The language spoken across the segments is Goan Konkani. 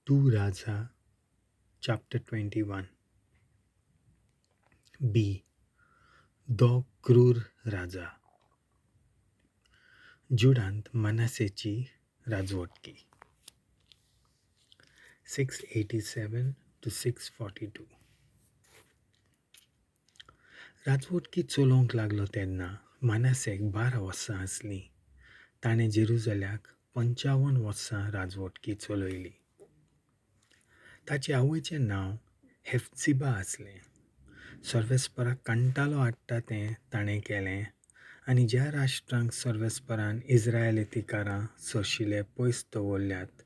2 Raja chapter 21. B. दो क्रूर राजा. जुडांत मनासेची राजवटकी 687 to 642. राजवटकी चलोवंक लागलो तेन्ना मनासेक 12 वर्सां आसलीं. ताणें जेरुजल्याक 55 वर्सां राजवटकी चलयली. ताचे आवयचें नांव हेफ्झिबा आसलें. सर्वेस्पराक कंटाळो हाडटा तें ताणें केलें आनी ज्या राष्ट्रांक सर्वेस्परान इस्रायलितिकारां सोशिले पयस दवरल्यात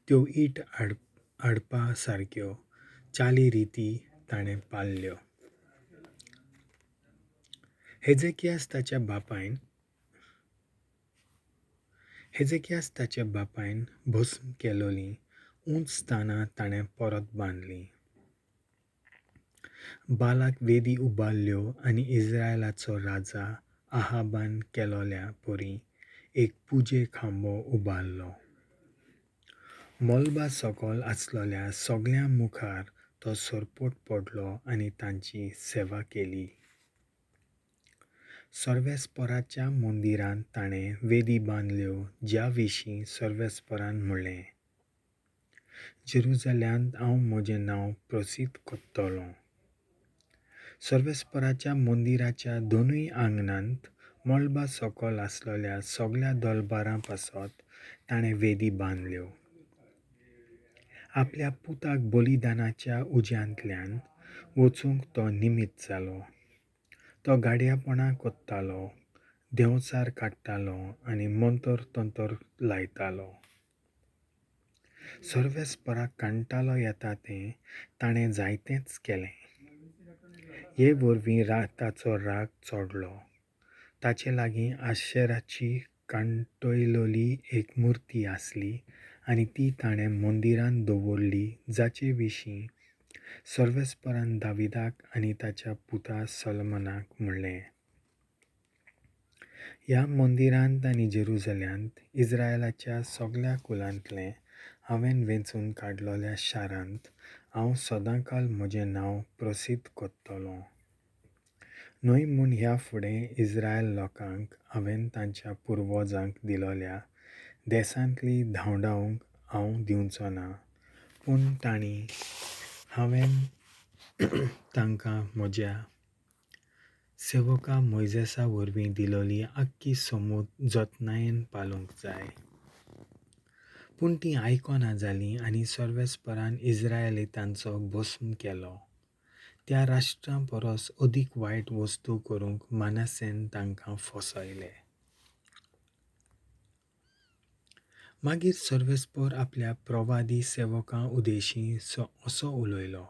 त्यो ईट हाडपा सारक्यो चाली रिती ताणें पाळ्ळ्यो. हेजेकियास ताच्या बापायन भस्म केलोलीं उंच स्थानां ताणें परत बांदलीं. बालाक वेदी उबारल्यो आनी इस्रायलाचो राजा आहाबान केलोल्या परी एक पुजे खांबो उबारलो. मलबा सकल आसलोल्या सगळ्यां मुखार तो सरपट पडलो आनी तांची सेवा केली. सर्वेस्पराच्या मंदिरांत ताणें वेदी बांदल्यो ज्या विशीं सर्वेस्परान म्हणलें, जेरुजल्यांत हांव म्हजें नांव प्रसिद्ध करतलों. सर्वेस्पराच्या मंदिराच्या दोनूय आंगणांत मळबा सकल आसलोल्या सगळ्या दलबारां पासत ताणें वेदी बांदल्यो. आपल्या पुताक बलिदानाच्या उज्यांतल्यान वचूंक तो निमित्त जालो. तो गाडयापणां करतालो, देंवचार काडटालो आनी मंतर तंतर लायतालो. सर्वेस्पराक कंटाळो येता तें ताणें जायतेंच केलें. हे वरवीं ताचो राग चडलो. ताचे लागीं आशेराची कांटयलोली एक मुर्ती आसली आनी ती ताणें मंदिरांत दवरली, जाचे विशीं सर्वेस्परान दाविदाक आनी ताच्या पुता सोलोमनाक म्हणलें, ह्या मंदिरांत आनी जेरुजल्यांत इस्रायलाच्या सगळ्या कुलांतलें हांवें वेंचून काडलोल्या शारांत हांव सदांकाल म्हजें नांव प्रसिद्ध करतलों. न्हय म्हूण ह्या फुडें इस्रायल लोकांक हांवें तांच्या पुर्वजांक दिलोल्या देसांतली धांवडावंक हांव दिवचो ना, पूण तांणी हांवें तांकां म्हज्या सेवका मोयजेसा वरवीं दिलोली आख्खी समूद जतनायेन पालोवंक जाय. पूण तीं आयकना जालीं आनी सर्वेस्परान इस्रायलितांचो भस्म केलो. त्या राष्ट्रां परस अदीक वायट वस्तू करूंक मनासेन तांकां फसयले. मागीर सर्वेस्पर आपल्या प्रवादी सेवकां उदेशी असो उलयलो,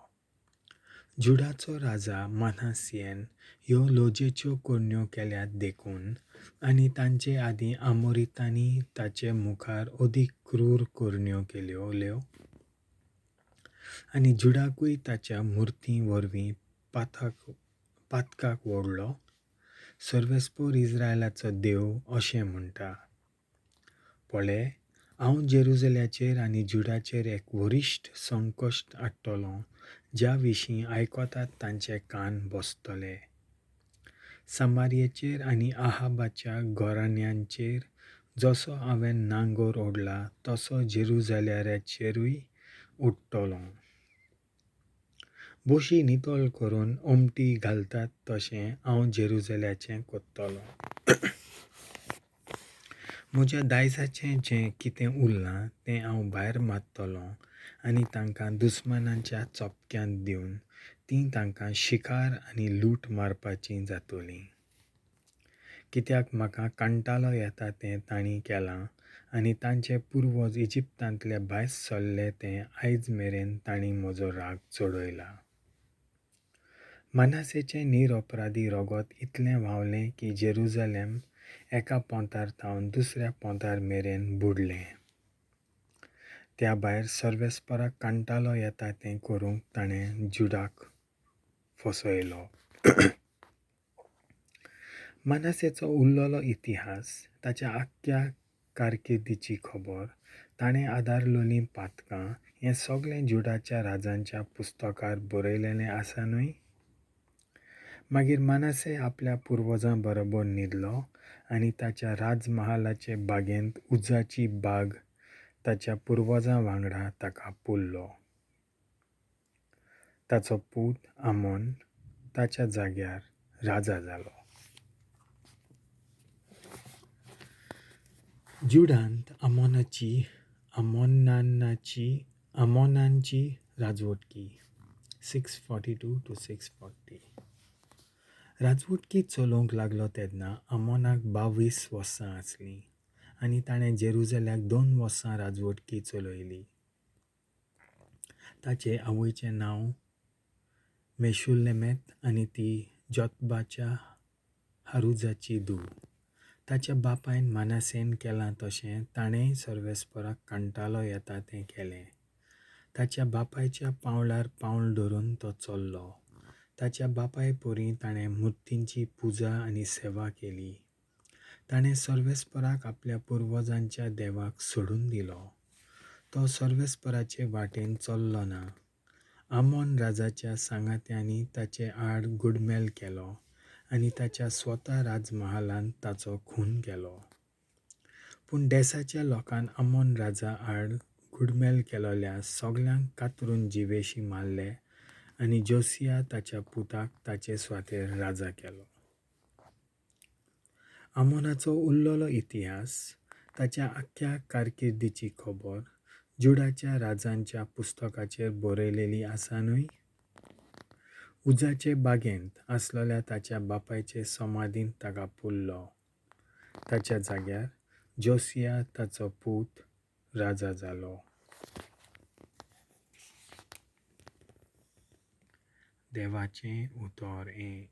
जुडाचो राजा मनासेन ह्यो लजेच्यो करण्यो केल्यात देखून आनी तांचे आदीं आमोरितांनी ताचे मुखार अदीक क्रूर करण्यो केल्यो आनी जुडाकूय ताच्या मुर्ती वरवीं पातकाक ओडलो. सर्वेस्पर इस्रायलाचो देव अशें म्हणटा, पळय, हांव जेरुजल्याचेर आनी जुडाचेर एक वरिश्ठ संकश्ट हाडटलों, ज्या विशीं आयकतात तांचे कान बसतले. समारयेचेर आनी आहाबाच्या घराण्यांचेर जसो हांवें नांगर ओडला तसो जेरुजल्याचेरूय उडटलो. बशी नितळ करून ओमटी घालतात तशें हांव जेरुजल्याचें करतलों. म्हज्या दायजाचें जें कितें उरलां तें हांव भायर मारतलों आनी तांकां दुस्मानांच्या चपक्यांत दिवन तीं तांकां शिकार आनी लूट मारपाची जातली. कित्याक म्हाका कंटाळो येता तें तांणी केलां आनी तांचे पुर्वज इजिप्तांतले भायर सरले तें आयज मेरेन तांणी म्हजो राग चडयला. मनासेचें निरपराधी रगत इतलें व्हांवलें की जेरुजलेम एका पोंतार थावन दुसऱ्या पोंतार मेरेन बुडलें. त्या भायर सर्वेस्पराक कंटाळो येता तें करूंक ताणें जुडाक फसयलो. मनासेचो उरलेलो इतिहास, ताच्या आख्ख्या कारकिर्दीची खबर ताणें आदारलोलीं पातकां, हें सगळें जुडाच्या राजांच्या पुस्तकार बरयलेलें आसा न्हय? मागीर मानसे आपल्या पुर्वजां बरोबर न्हिदलो आनी ताच्या राजमहालाचे बागेंत उज्जाची बाग ताच्या पुर्वजां वांगडा ताका पुरलो. ताचो पूत आमोन ताच्या जाग्यार राजा जालो. जुडांत आमोनांची राजवटकी 642 to 640. राजवटकी चलोवंक लागलो तेन्ना आमोनाक 22 वर्सां आसलीं आनी ताणें जेरुजल्याक 2 वर्सां राजवटकी चलयली. ताचे आवयचें नांव मेशुल्लेमेत आनी ती जोतबाच्या हारुजाची धूव. ताच्या बापायन मानासेन केलां तशें ताणेंय सर्वेस्पराक कंटाळो येता तें केलें. ताच्या बापायच्या पावलार पावल धरून तो चल्लो. ताच्या बापाय परी ताणें मुर्तींची पुजा आनी सेवा केली. ताणें सर्वेस्पराक आपल्या पुर्वजांच्या देवाक सोडून दिलो. तो सर्वेस्पराचे वाटेन चल्लो ना. आमोन राजाच्या सांगात्यांनी ताचे आड गुडमेल केलो आनी ताच्या स्वता राजमहालांत ताचो खून केलो. पूण देसाच्या लोकान आमोन राजा आड गुडमेल केलोल्या सगल्यांक कातरून जिवेशी मारले आनी जोसिया ताच्या पुताक ताचे सुवातेर राजा केलो. आमोनाचो उरलेलो इतिहास, ताच्या आख्ख्या कारकिर्दीची खबर जुडाच्या राजांच्या पुस्तकाचेर बरयलेली आसा न्हय? उज्जाचे बागेंत आसलेल्या ताच्या बापायचे समाधींत ताका पुरलो. ताच्या जाग्यार जोसिया ताचो पूत राजा जालो. देवाचें उतर हें.